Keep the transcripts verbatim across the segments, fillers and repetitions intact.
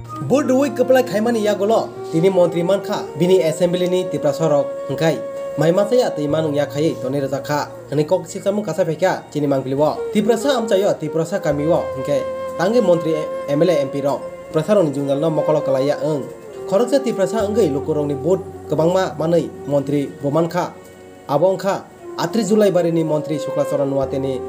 Vote rwui kwplai khaimani yagulo tini montri mankha bini assembly ni Tiprasa rok hwnkhe mai machaya twi manung ya khaiwi tonwi rwjak kha hwnwi kok siksamung kasa phaikha chini mangpili o. Tiprasa amchaio Tiprasa kami o hwnkhe tangwi montri M L A M P rok Tiprasa rokni jwngjal no mokolo kwlaiya wng. Khoroksa Tiprasa wngwi lukurokni vote kwbangma manwi montri bo mankha. Abo wngkha atri Julaibarini montri Sukla Charan Nuatiani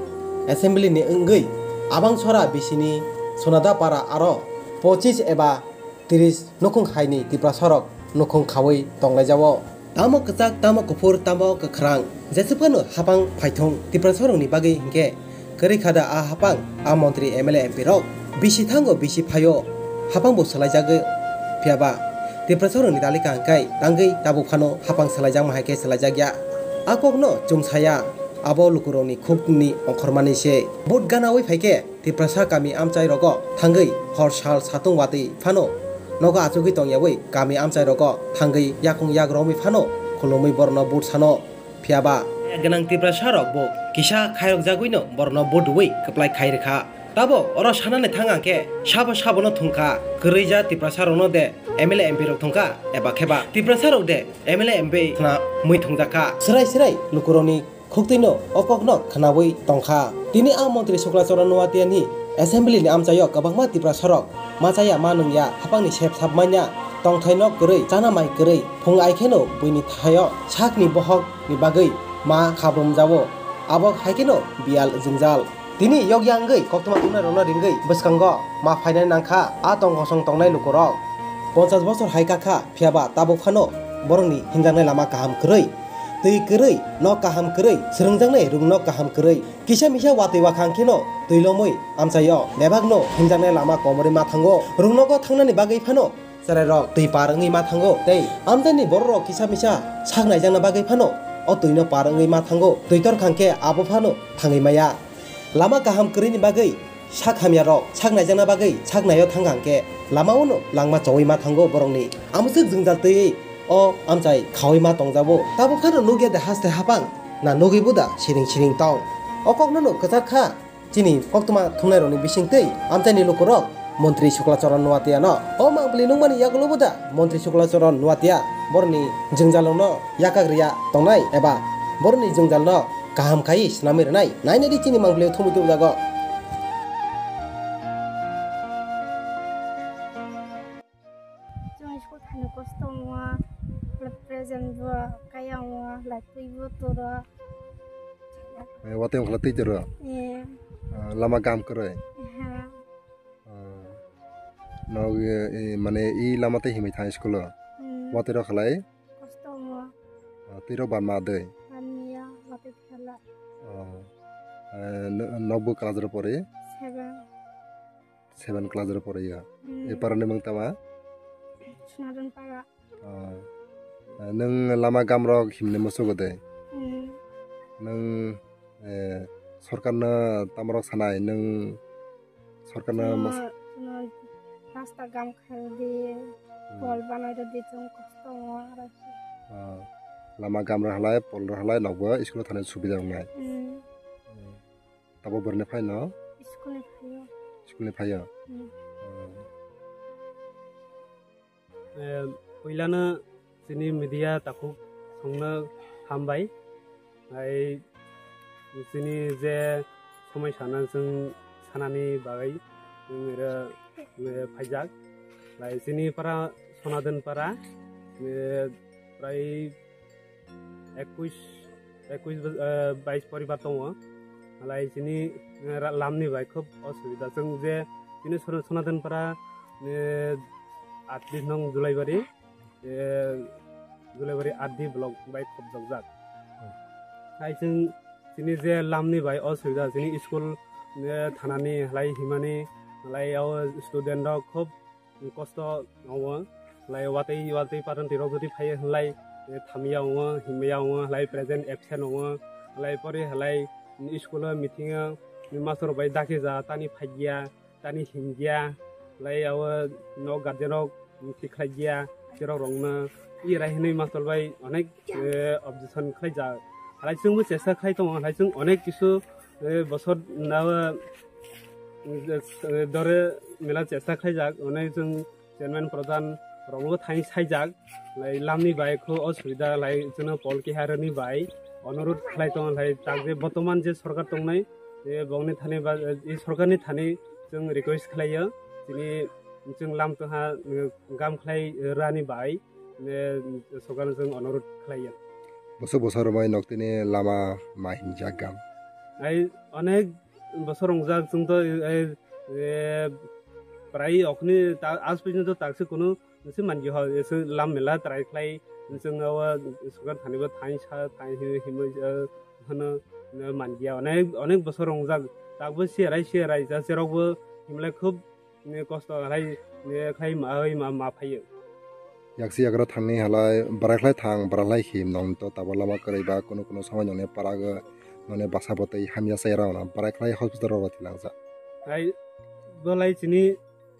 assembly ni wngwi Abangsora bisini Sonada Para aro pochis eba tris nukhung haini Tiprasarok nukhung khaui tonglaijao. Tamo kwchak, tamo kuphur, tamo kwkhrang, jeswk phano hapang phaithung Tiprasarokni bagwi hinkhe kwrwi kha da a hapang, a montri M L A M P rok? Bisi thango bisi phaio hapang bo swlaijagwi, phiyaba Tiprasarokni talika hwnkhe tangwi tabuk phano hapang swlaijakma hai khe swlaijakya. A kokno chwng saya, abo lukurokni khukni ongkhormani se. Vote ganaui phaikhe Tiprasa kami amchai rogo thangwi hor sal satung watwi phano nogo achugwi tongyaui kami amchai rogo thangwi yakung yak romwi phano khulumwi borokno vote sano. Phiyaba gwnang Tiprasa rok bo kisa khayokjagwino borokno vote rwui kwplai khai rwkha. Tabok oro sanani thang ang khe sabo sabono thungkha, kwrwi ja Tiprasa rokno de M L A M P rok thungkha eba kheba Tiprasa rok de M L A M P khna mui thungjakha. Srai srai lukurokni khuktwino o kokno khnaui tongkha. Tini a montri Sukla Charan Nuatiani assembly ni amchaio kwbangma Tiprasarok machaya ma nungya, hapangni sep sap manya, tongthai nok kwrwi, chana mai kwrwi, phung ai kheno buini thaio sakni bohok ni bagwi ma khabrumjao. Abo hai kheno biyal jwngjal. Tini yokya wngwi koktwma thumnairokno ringwi bwskango ma phainai nangkha a tong kosong tongnai lukurok. Ponchas bosor hai kakha, phiyaba tabuk phano borokni himjaknai lama kaham kwrwi. Twi kwrwi, nok kaham kwrwi, swrwngjaknai rungno kaham kwrwi. Kisa misa watwi wakhang kheno twi lomwi amchaio bebakno himjaknai lama komorwi ma thango. Rungnogo thangnani bagwi phano chwrairok twi par wngwi ma thango tei amchaini bororok kisa misa sak naijakna bagwi phano o twino par wngwi ma thango. Twi torkhang khe abo phano thangwi maya. Lama kaham kwrwini bagwi sak hamyarok sak naijakna bagwi sak naio thangkha hwnkhe lamaono langma chowi ma thango borokni. Amswk jwngjal twiwi o amchai khaui ma tongjago. Tabuk phano nukya de haste hapang na nugwi bo da siring siring tong. O kokno no kwchak kha. Chini koktwma thumnairokni bisingtwi amchaini lukurok montri Sukla Charan Nuatiano o mangpili nukmani yagulo bo da montri Sukla Charan Nuatia borokni jwngjalrokno yakak rwya tongnai eba borokni jwngjalno kaham khaiwi swnamwi rwnai nainadi chini mangpili thumwi tubjago. Chwng school thani kosto wngo, present bo kaya wngo, lai twi bo turo. Eh, watwi wngkha twi turo? Eh. Ah, lama kaham kwrwi? Ha. Ah, nog, eh, eh, mane i lama tei himwi thang school o? Hmm. Watwi rok khalai? Kosto wngo. Ah, twi rok ban ma dei? Ban ya, watwi khala. Ah, eh, no-, nog bo class ro pori? Seven. Seven class ro pori ya. Hmm. E para ni mung tama? Sunadon para. Ah, nwng lama gamrok himni musugo de? Hmm. Nwng, eh, sorkarno tamorok sanai, nwng sorkarno mas- Chwngno, chwngno rasta gam khairodi, hmm, pol banairodi, chwng kosto wngo, aro. Ah, lama gamrok halai, polrok halai, nokbo school thani subida wngnai. Hmm. Hmm. Tabok borni phaino? School ni phaio. School ni phaio? Hmm. Hmm. Eh, puilano chini media takhuk songno hambai. Hai chini je somoi sana chwng sanani bagwi chwng ero, eh, phaijak. Hai chini para Sonadan para, eh, prai ekush, ekush boj-, eh, bais poribar tongo. Halai chini, eh, ra-, lamni bai khub osubida. Chwng je chini Sona-, Sonadan para, eh, atlis nong Julaibari, eh, Julaibari R D block bai khobjokjak. Hmm. Hai chwng chini je lamni bai osubida, chini school, eh, thanani, halai himani, halai o student rok khub kosto wngo, halai watwi, watwi paron twi rok jodi phaiya halai, eh, thamya wngo, himya wngo, halai present absent wngo, halai pore halai school o meeting o master rok bai dakhe ja tani phaiya. Tani himya, lai abo nok guardian rok thik khlai ya, borok rokno i rai hinwi mastor bai onek, eh, objection khlai jak. Halai chwngbo chesta khlai tongo, halai chwng onek kisu, eh, bosor nabo, eh, dore mela chesta khlai jak, onek chwng chairman pradhan rokno thani saijak, lai lamni bai kho osubida lai chwngno pol keha rwni bai onurut khlai tongo lai tak je botoman je sorkar tongnai, je bongni thani ba, e, sorkarni thani chwng request khlaiyo, chini chwng lam tongha, e, gam khlai rani bai, e, sorkarno chwng onurut khlaiyo. Bosok bosor romai noktini lama ma hinjak gam. Ai onek bosor wngjak chwng to, e, e, prai okni ta-, aaj porjonto takse kunu se mangi ho, se lam mela try khlai, chwng o sorkar thani bo thain sa, thain hi-, himwi, e, hano, e, mangiya. Onek, onek bosor wngjak, takbo siyarai, siyarai ja, cherokbo himlai khub, e, kosto khlai, e, khlai ma, oi ma, ma phaio. Yaksi yagra thangni halai, bwrai khlai thang, bwrai khlai him, nong to tabo lama kwrwi ba, kunu kunu somoi nongni para go, nongni basa bwtwi hamya chai rw na, bwrai khlai hospital rok thwilangjak. Hai, bo lai chini,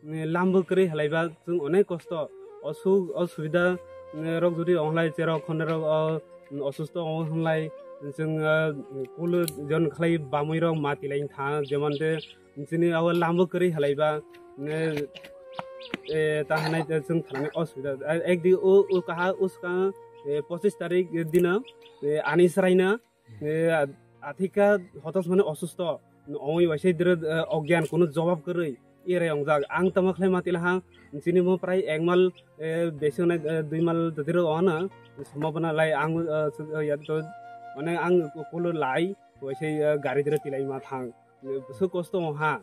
e, lambo kwrwi halaiba chwng onek kosto, osuk, osubida, e, rok jodi onglai cherok khonde rok o, mm, osusto ongo hwnlai chwng, e, kulu jon khlai bamwi rok ma tilai tha jemon te chini abo lambo kwrwi halaiba, e, e, ta hanai chwng thanani osubida. E, ekdi o, o kaha uska, e, pochis tarik dino, e, ani sraina, e, a-, athika hotos mane osusto. Ongwi waisai dire, e, ogyan kunu jobab kwrwi. Ere ongjak. Ang tamo khlai ma tila ha. Chini mo prai ek mal, e, besi onai, e, dui mal dodiro ona. Sombhabona lai ang, e, su-, e, ya to, mane ang kulu lai waisai, e, gari dire tilai ma thang. E, su kosto ha.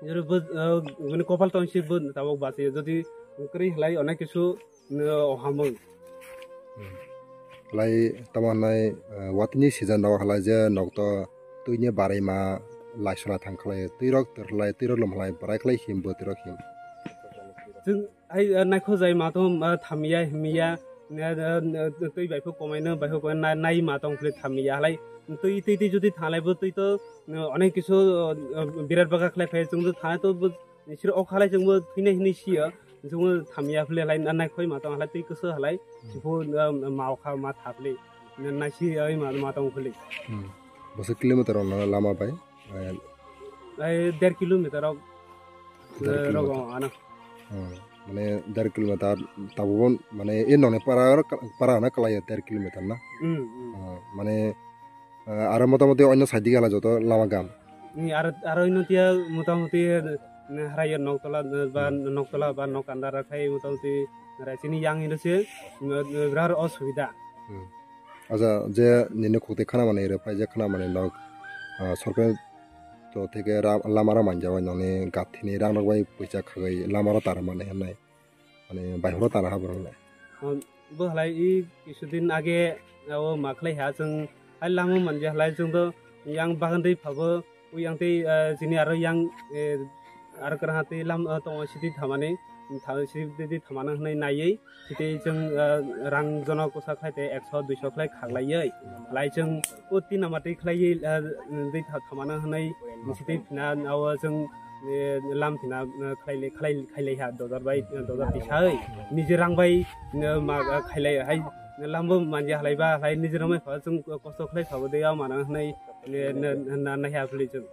Jero bo, e, mane kopal tong si bo tabok basi. Jodi kwrwi halai onek kisu, e, ohamung. Hmm. Lai tamo hwnai, eh, watini season rok halai je nok to twini barwi ma lai sula thang khlai, twi rok twrwlai, twi rok lwmlai, bwrai khlai him, bwtwi rok him. Chwng hai, eh, naikho jai ma tong, eh, thamya, himya, eh, eh, eh, twi bai phuk komai no, bai phuk komai nai, nai ma tong phili thamya halai. Twi, twi, twi jodi thalai bo twi to, eh, onek kisu, eh, eh, birat bwkha khlai phai chwng jodi thalai to bo Sir o khalai chwngbo thwinai hinwi siyo, chwngbo thamya phile halai na naikhoi ma tong halai twi kwswk halai, hmm, sipho, um, ma o kha ma tha phile, na, naisi oi ma, ma tong phile. Hmm. Bwswk kilometer rok no lama bai? Eh, Ai der kilometer rok, der eh, kilometer. Rogo ano. Hmm. Mane der kilometer tabukbo mane e nongni para, para hwnna kwlaiya der kilometer na? Hmm, hmm. Ah, mane Ah, aro motamoti oino side dige hala joto lama gam. Ni aro, aro ino tiya motamoti, eh, haraiya noktola, eh, ba, hmm, noktola ba nok andar khai motamoti rai chini yang ino se, eh, eh, birar osubida. Hmm. Acha, je nini khukti khana mani re phai je khana mani nok, ah, sorkar to theke ra-, lama ra manja bai noni gathini rang rok bai puisa khagwi lama ra tara mani hwnai. Mane, bai horo tara ha borok le. Um, bo halai i kisudin age, o ma khlai ha chwng, hai lama manja halai chwng do yang bagan twi phabo, u yang twi, eh, chini aro yang, eh, aro kwrang ha twi lam, eh, tongo siti thamani, tha-, siti thamani hwnwi naiwi, siti chwng, eh, rang jono kwsa khlai te ekso duiso khlai khaklaiwi, halai chwng o tin nama twi khlaiwi, eh, twi tha-, thamani hwnwi siti phina o chwng, eh, lam phina, eh, khlai le, khlai, khailai ha dojar bai, eh, dojar tisa oi. Nije rang bai, eh, ma, eh, khailai hai lambo manja halai ba, halai nije rang bai pha chwng kosto khlai phabo de ya mana hnai, eh, na, na, na, naiha philai chwng.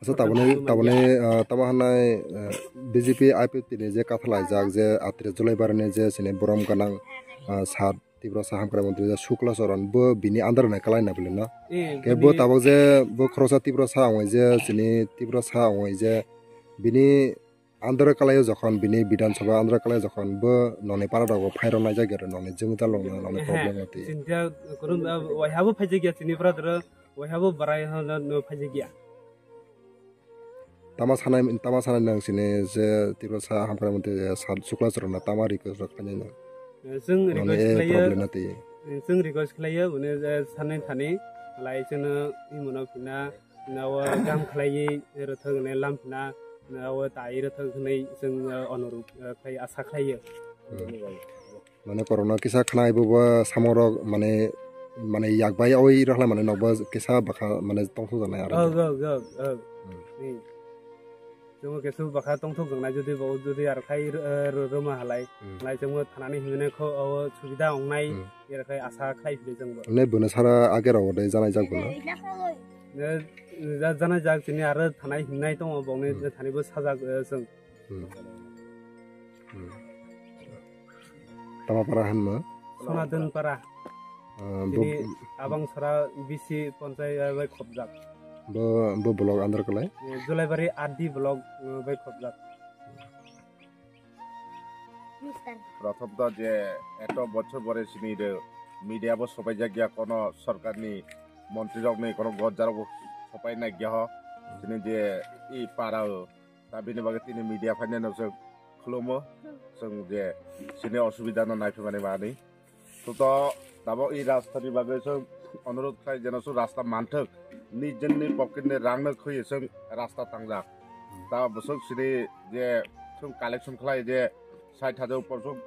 Acha, taboni, taboni, ah, tamo hanai, eh, B J P I P F T ni je kathalaijak je atris July barani je sini borom ganang, ah, sat Tiprasa Hamkrai Montri je Shukla Charan bo bini under ni kalai na bole no. Eh, ke bini bo tabok je bo khoroksa Tiprasa ongoi je chini Tiprasa ongoi je bini under kalai o jokhon bini Bidhan Sabha under kalai o jokhon bo noni para rogo phai rw naijak ya noni jwngwi ta longno noni problem oti. Chinta kunu, ah, waiha bo phaijak ya chini para doro waiha bo barai hono phaijak ya. Tama sanai, tama sanai nang sini je Tiprasa Hamkrai Montri je Sat Shukla Charan no tama request rok khainai no. Eh, chwng noni request e khlaiyo, problem na twi. Eh, chwng request khlaiyo, bini, eh, sanai thani, lai chwngno imono phina, nawa gam khlaiwi rwthwk hwnwi lam phina, nawa tai rwthwk hwnwi chwng, eh, onurok, eh, khlai asa khlaiyo. Hmm. Mane korokno kisa khna ibo bo samung rok mane, mane yak bai oi rok mane nokbo kisa bwkha mane tongthok jaknai aro. Og, og, og, og. Hmm. Hmm. Chwngbo kisa bwkha tongthok jaknai jodi bo jodi aro khai, eh, ro-, rwma halai. Hmm. Lai chwngbo thanani hinwi kho o subida ongnai. Hmm. Ero khai asa khlai phili chwngbo. Ne bwno sara age rok de janai jak bwno. Ne ja-, janai jak chini aro thanai hinwi tongo bongni. Hmm. Thani bo sajak, eh, chwng. Hmm. Tama para hinma? Sonadon para. Ah, bo, Chini Abang Sara B C Panchayat bai khobjak. Bo, bo block under kalai? Eh, Julaibari R D block, eh, bai khobjak. Prothom to je eto bochor pore chini de media bo sopai jak ya, kono sorkar ni montri rok ni kono gojja rok bo sopai nai ya ho. Chini je i para o, ta bini bagwi tini media phainai no chwng khulumo, chwng je chini osubida no naiphimani mani. To, to tabok i rasta ni bagwi chwng onurudh khlai, jeno chwng rasta manthwk, nijini pocket ni rang no khwi chwng rasta tangjak. Ta bwswk sini je chwng collection khlai je sait hajar upor chwng,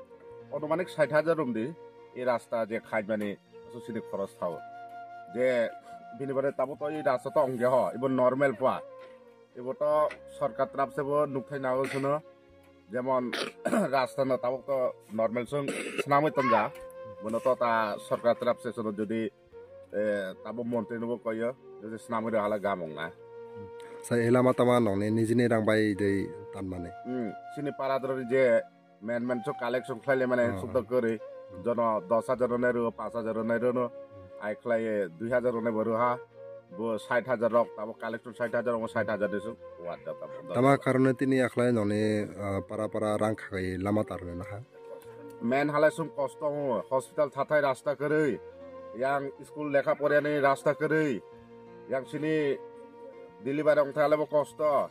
onumanik sait hajar romdi i rasta je khaimani bwswk sini khoros thao. Je bini bare tabok to i rasta to ongya ho, ibo normal pha. Ibo to sorkar trap se bo nukthai nago suno. Jemon rasta no tabok to normal sung swnamwi tonja. Bono to ta sorkar trap se suno jodi, eh, tabok montri no bo koyo, jodi swnamwi rw hala gamung na. Sa elama tama nongni nijini rang bai dei tanmani. Hmm, sini para doro je men men so collection khlai le mane Hmm. suk to kwrwi. Jono dos hajar rwnai rw, panch hajar rwnai rw no. Ai khlai dui hajar rwnai bo rw ha. Bo sait hajar rok, tamo collection sait hajar, omo sait hajar ni suk. Wat da tamo. Tama karone tini akhlai noni, ah, para para rang khagai lama tarne na ha. Men halai sung kosto ho, hospital thathai rasta kwrwi. Yang school lekha porya ni rasta kwrwi. Yang sini delivery ong thale bo kosto.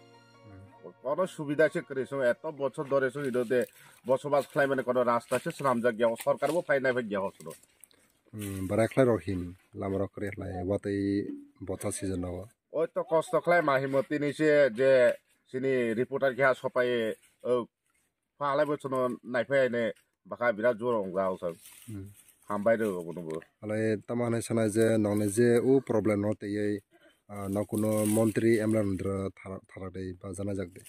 Kono subida se kwrwi sung, eto bochor dore sung ido de bosobas khlai mane kono rasta se swnamjak ya, sorkar bo phainai phai ya hosro. Hmm, barai khlai rok him, lama rok kwrwi khlai, watwi bocha season o. Oi to kosto khlai ma himo tini se je sini reporter keha sopai, o, phalai bo chwngno naiphai ne bwkha birat jora wng ja o chwng. Hmm. Hambai rw obo no bo. Alai tamo hinwi sanai je nongni je o problem no twiwi, ah, no kuno montri M L A rok tharak dei ba janai jak de.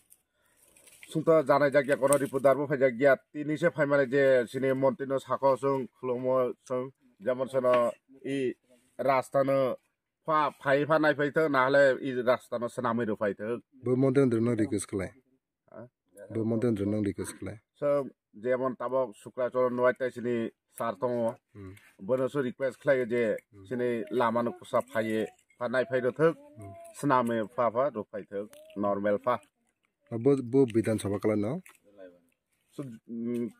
Sungta janai jak ya, kono reporter bo phai jak ya. Tini se phai mane je sini montri no sako chwng khulummo chwng, jemon sono i rasta no pha phai pha nai phai thok, na hale i rasta no swnamwi rw phai thok. Bo montri no request khlai. Ha? Bo montri no request khlai. So, jemon tabok Sukracharan Noatia sini sir tongo. Hmm. Bono se request khlai je Hmm. sini lama no kusa phai pha nai phai rw thok. Hmm. Swnamwi pha pha rw phai thok. Normal pha. Bo, bo Bidhan Sabha khlai no? So, mm,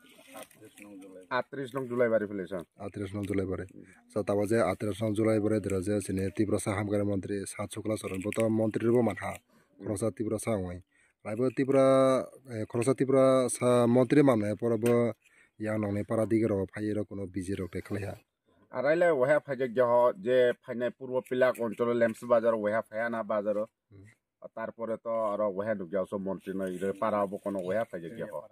atris nong Julaibari village, ah. Atris nong Julaibari. Sa tabo je atris nong Julaibari dira je sini Tiprasa hamkrai montri Sat Sukla Charan, bo to montri rwbo mankha. Khoroksa Tiprasa wngwi. Laibo Tipra, eh, khoroksa Tiprasa montri manwi poro bo yang nongni para dige rok phaiwi rok kuno B J rok tei khlaiha. Araile waha phaijak jaho je phainai purbo Pilak oncholo Lemsu bazar waha phaiya na bazaro. Hmm. Tarpore to aro waha nukjao so montri no ire para bo kono waha phaijak jaho.